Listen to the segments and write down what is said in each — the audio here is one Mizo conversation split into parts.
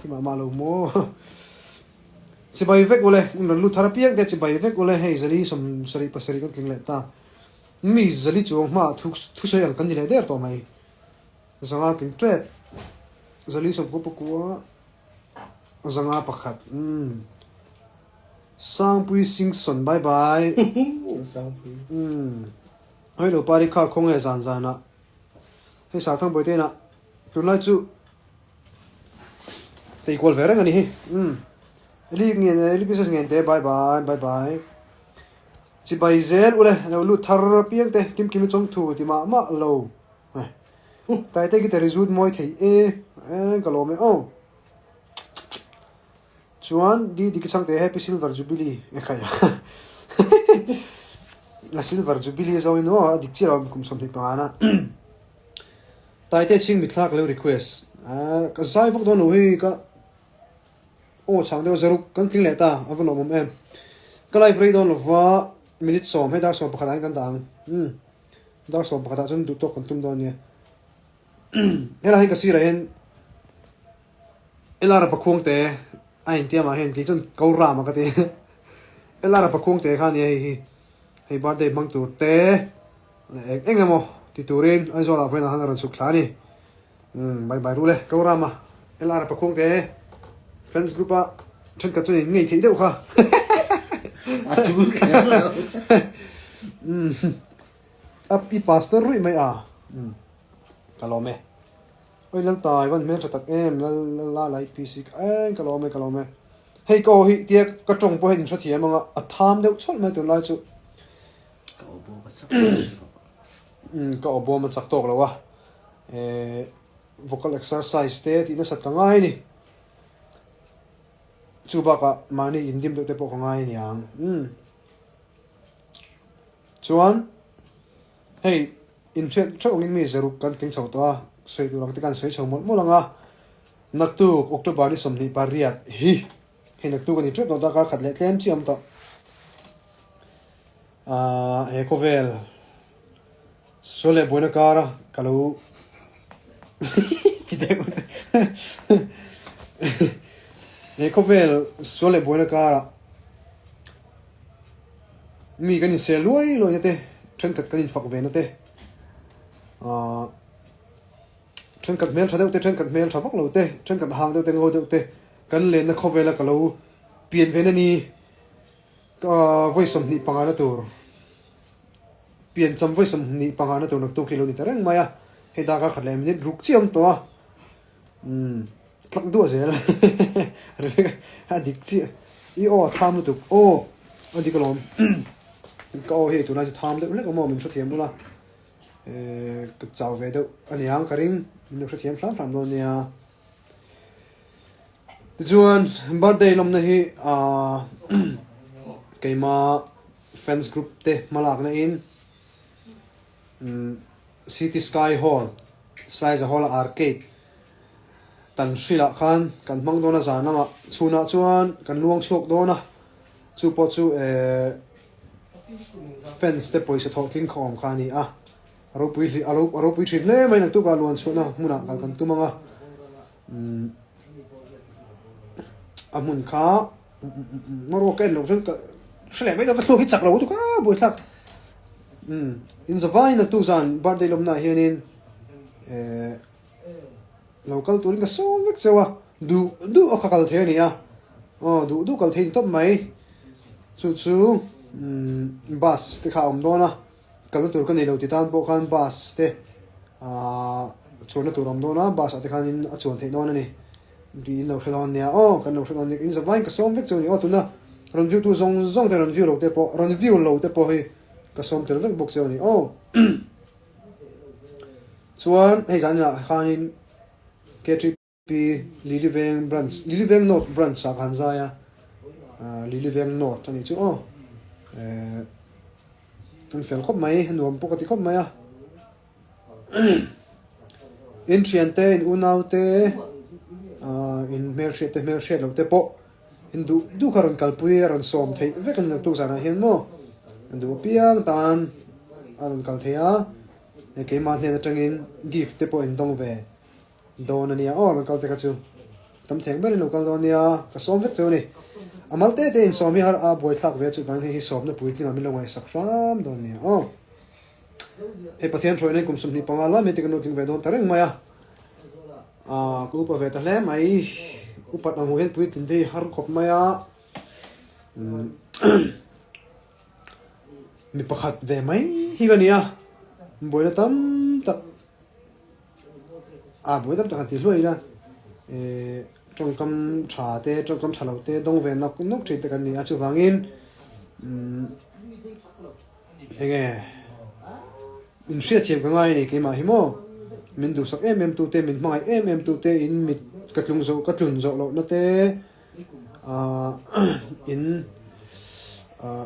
Ti mah mah lo maw? Chibai vek ule, in rawn lut thar apiang te chibai vek ule, hei zali sawm sarih pasarih kan tling leh ta. Mi zali chuang hmaah thu thusawi ang kan ni leh der tawh mai. Zanga tling tep. Zali sawmkua pakua zanga pakhat. Umm. Sangpui Singson bye bye. Sangpui. Umm. Hei lo pari kha khawnge zan zanah. Hei Sarthang Bawihte inah tunlai chu tei kual ve reng a ni hi. Umm. Eli ngen Eli pieces ngen te bye bye bye bye. Chibai zel ule lo lut thar apiang te kim kim i chawng thu ti mah mah lo. Tai te guitar i zut mawi thei e e ka lawm e aw. Chuan di dik i chhang te happy silver jubilee e khai a. A silver jubilee zawng in aw a dik chiah lo kum 25 na. Tai te chhing mitthla ka lo request. A ka zai vak dawn lo hei ka Aw chhang deuh zaruk kan tling leh ta a va lawmawm em. Ka live rei dawn lova minute sawm hei dar sawm pakhat ah hian kan dah ang. Umm dar sawm pakhat ah chuan duh tawk kan tum dawn nia. Helai hian ka sirah hian LR Pakhuang te a intiam ah hian kei chuan ko ram a ka ti. LR Pakhuang te kha ania hei hi hei birthday hmang tur te leh eng eng emaw ti turin Aizawl ah vawiin ah khan a rawn chhuk thla a ni. Umm bye bye ru le ko ram a LR pakhung te fans group a thenkhat chuan in ngei theih deuh kha A tul kher lo. Umm a i pastor ruih mai a umm ka lawm e oi Laltai van hmel tha tak em lal la lai PC eng ka lawm e ka lawm e hei ka aw hi tia ka tawng pawh hian in hrethiam anga a tham deuh chawlh mai tunlai chu Ka aw bawm a chak umm ka aw bawm a chak tawk lo a. Eh vocal exercise te tih nasat ka ngai a ni. Chu bakah mahni indim deuh te pawh ka ngai a niang. Umm. Chuan hei inhriat theuh angin mi zaruk kan tling chho tawh a, sawi tur ang te khan sawi chho mawlh mawlh ang a. Naktuk October ni 28 hi hei naktuk a ni teuh tawh ta, kar khat leh tlem chiah a awm tawh. Ahh he khawvel. Saw leh buaina kara ka lo ti deuh he khawvel saw leh buaina kara mi kan insel luai luai na te thenkhat kan infak ve na te ahh thenkhat hmel tha deuh te thenkhat hmel tha vak lo te thenkhat hang deuh te ngo deuh te kan lenna khawvela ka lo pian ve na ni ka vawi 25 na tur. Piancham vawi 25 na tur naktuk hi lo ni ta reng mai a, hei darkar khat leh minute ruk chiah a awm tawh a, umm tlak duah zel a dik chiah, i aw a tham lutuk aw a dik alawm ka aw hi tunlai chu tham deuh hlek awm aw min hrethiam bawk a, ehh ka chau ve deuh a niang ka ring min lo hrethiam hram hram dawn nia. Tichuan birthday lawmna hi ahh keimah. Fans group te hmalakna in City Sky Hall, Saiza Hall a Arcade tan hrilah khan kan hmang dawn a zan lamah chhunah chuan kan luang chhuak dawn a, chu pawh chu ehh fans te pawisa thawh tling khawm kha a ni a, a ropui hlih a ropui thin hle mai naktukah luan chhuahna hmunah kal kan tum ang a, umm a hmun kha. Maruak ka en loh chuan ka hre leh mai lo ka thluak hi chak lo lutuk a buaithlak umm in zavai in naktuk zan birthday lawmna ah hianin eh lo kal turin ka sawm vek cheu a duh duh a ka kal thei a ni a aw duh duh kal thei ni tawp mai chu chu umm bus te kha a awm dawn a kalna tur ka nei lo ti tan pawh khan bus te ahh chuanna tur a awm dawn a bus ah te khanin a chuan theih dawn a ni. Tih in lo hre dawn nia aw, kan lo hre dawn nia, in zavaiin ka sawm vek chu a ni aw, tuna rawn view tu zawng zawng te rawn view lo te pawh, rawn view lo te pawh hi ka sawm tel vek bawk che a ni aw. Chuan hei zan inah khanin KTP Lily Veng branch, Lily Veng North branch ah ka han zai a, Lily Veng North a nih chu aw, eh an fel khawp mai, a nuam pawh ka ti khawp mai a. In thian te, in unau te, ah in hmelhriat te hmelhriat loh te pawh in duh duh kha rawn kalpui a rawn sawm theih vek a ni lo tuk zanah hian maw an duh apiang tan a rawn kal thei a, keimah hnen atangin gift te pawh in dawng ve dawn a nia aw rawn kal te kha chu. Tam theng ber in lo kal dawn nia, ka sawm vek cheu a ni. A mal te te in sawm hi har a buaithlak ve chu vangin hei hi sawmna puitling ah min lo ngaihsak hram dawn nia aw. Hei Pathian hruaina in kum 25 lai mai te kan lo tling ve dawn ta reng mai a. Aaa ka upa ve ta hle mai, upat ang hu hian puitling te hi har khawp mai a. Mi pakhat ve mai hi ka ni a, buaina tam tak. A buai tam tak han ti hluai ila eh tawngkam tha te tawngkam tha lo te dawng ve nawk nawk thin te kan ni a chuvangin umm enge in hriatthiam ka ngai a ni keimah hi maw min duhsak em em tu te min hmangaih em em tu te in mit ka tlung zawh ka tlun zawh lohna te ah in ah.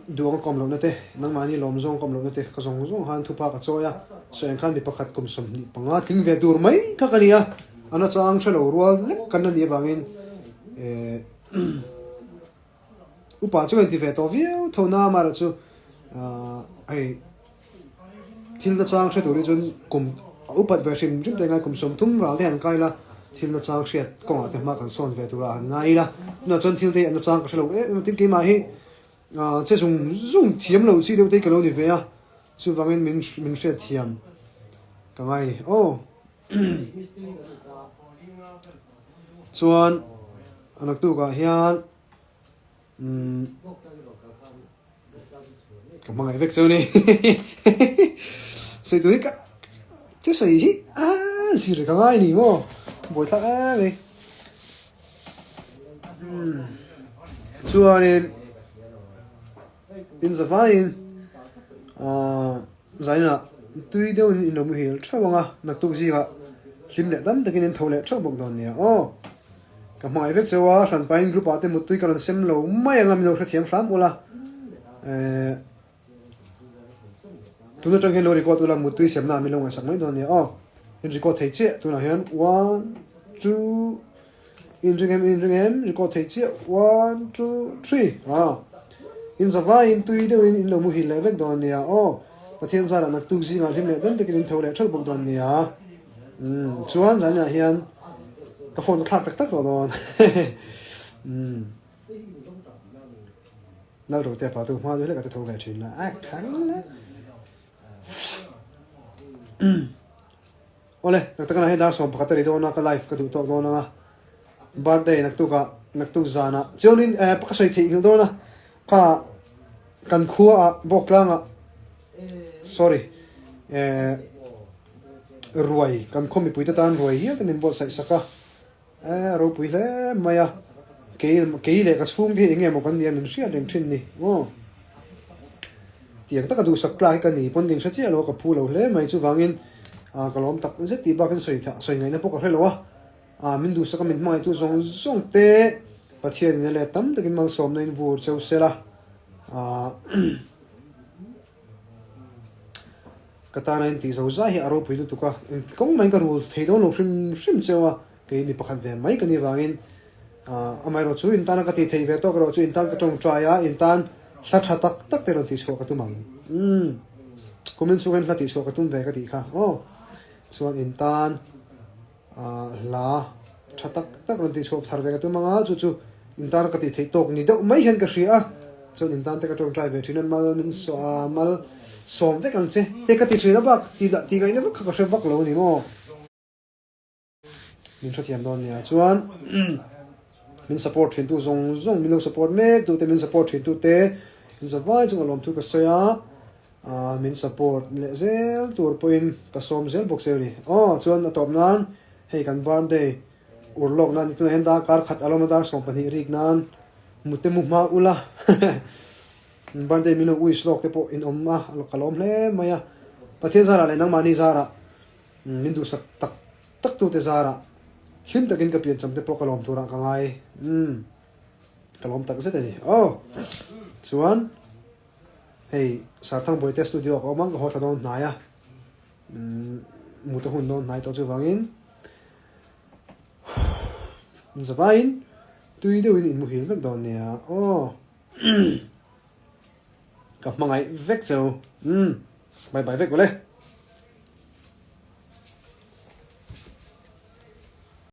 Duang kawm lohna te, nangmahni lawm zawng kawm lohna te ka zawng zawng khan thupa ka chawi a, sawi ang khan mi pakhat kum 25 tling ve tur mai kha ka ni a, a nachang hre lo rual lek kan la nih avangin eh upa chu ka inti ve tawh viau tho na amaherawh chu ah hei thil nachang hre tur hi chuan kum a upat ve hrim hrim te ngai kum 30 ral te han kai la thil nachang hriat kawngah te hma kan sawn ve tura han ngai ila tunah chuan thil te a nachang ka hre lo em em a tin keimah hi ah che zung zung thiam lo chi deuh te hi ka lo ni ve a chuvangin min min hriat thiam ka ngai a ni aw chuan a naktukah hian Umm ka hmangaih vek chu ni sawi tur hi ka thusawi hi a zir ka ngai ni maw buaithlak em mai umm chuanin in zavaiin ahh zainah tui deuhin in lo muhil theuh ang a naktuk zingah hlim leh dam takin in tho leh theuh bawk dawn nia aw. Ka hmangaih vek cheu a, hranpain group ah te muttui ka rawn sem lo mai ang a, min lo hrethiam hram ula. Eh, tun atang hian lo record ula muttui semna ah min lo ngaihsak mai dawn nia aw. In record thei chiah tunah hian one, two, in ring em, in ring em, record thei chiah one, two, three. Ah, in zavaiin tui deuhin in lo muhil leh vek dawn nia aw. Pathian zarah naktuk zingah hlim leh dam takin in tho leh theuh bawk dawn nia. Umm chuan zan inah hian ka phone ka thlak tak tak tawh dawn umm Lal Rote pa tu hma deuh hlek a ti tho ve thin la a khang la Awle tak tak a hei dar 11 a ri dawn a ka live ka duh tawk dawn anga birthday naktuk ah naktuk zan ah chuanin eh ka sawi theih nghilh dawn a kha kan khua ah bawk tlang ah sorry eh Ruai, kan khaw mipuite tan ruai hial te min buatsaih sak a, eh a ropui hle mai a, kei kei leh ka chhung te hi eng nge maw kan nia min hriat reng thin ni aw. Tiang taka duhsak tlak hi ka ni pawn ka inhre chiah lo a, ka phu lo hle mai chuvangin ah ka lawm tak zet tih bakin sawi sawi ngaihna pawh ka hre lo a, ah min duhsak a min hmangaihtu zawng zawng te Pathianin a let tam takin malsawmna in vur cheu sela ah. Ka tana in tih zo zai hi a ropui lutuk a, engti kawng maiin ka rul thei dawn lo hrim hrim cheu a, kei mi pakhat ve mai ka nih vangin amaherawh chu in tana ka tih theih ve tawk erawh chu in tan ka tawngtai a, in tan hla tha tak tak te rawn tihchhuah ka tum ang. Umm kumin chhung hian hla tihchhuah ka tum ve ka tih kha aw. Chuan in tan hla tha tak tak rawn tihchhuah thar ve ka tum ang a, chu chu in tan ka tih theih tawk ni deuh mai hian ka hria a, chuan in tan te ka tawngtai ve thin a, mal min sawh a, mal sawm vek ang che te ka ti thin a bak tih dah tih ngaihna vak kha ka hre vak lo a ni maw? Min hrethiam dawn nia chuan min support thin tu zawng zawng min lo support mek tu te min support thin tu te in zavai chunga lawmthu ka sawi a. Aaa min support leh zel tur pawhin ka sawm zel bawk che a ni. Aw chuan a tawp nan hei kan birthday ur lawk nan tunah hian darkar khat a lawm a dar 12 rik nan mute mu hma ula birthday min lo wish lawk te pawh in awm a ka lawm hle mai a. Pathian zarah leh nangmahni zarah min duhsak tak tak tute zarah hlim takin ka piancham te pawh ka lawm turah ka ngai umm ka lawm tak zet a ni. Aw chuan. Hei Sarthangbuaite studio ah ka awm ang, ka haw thla dawn hnai a, umm mut a hun dawn hnai tawh chuvangin zavaiin tui deuhin in muhil vek dawn nia aw ka hmangaih vek cheu umm bye bye vek ule.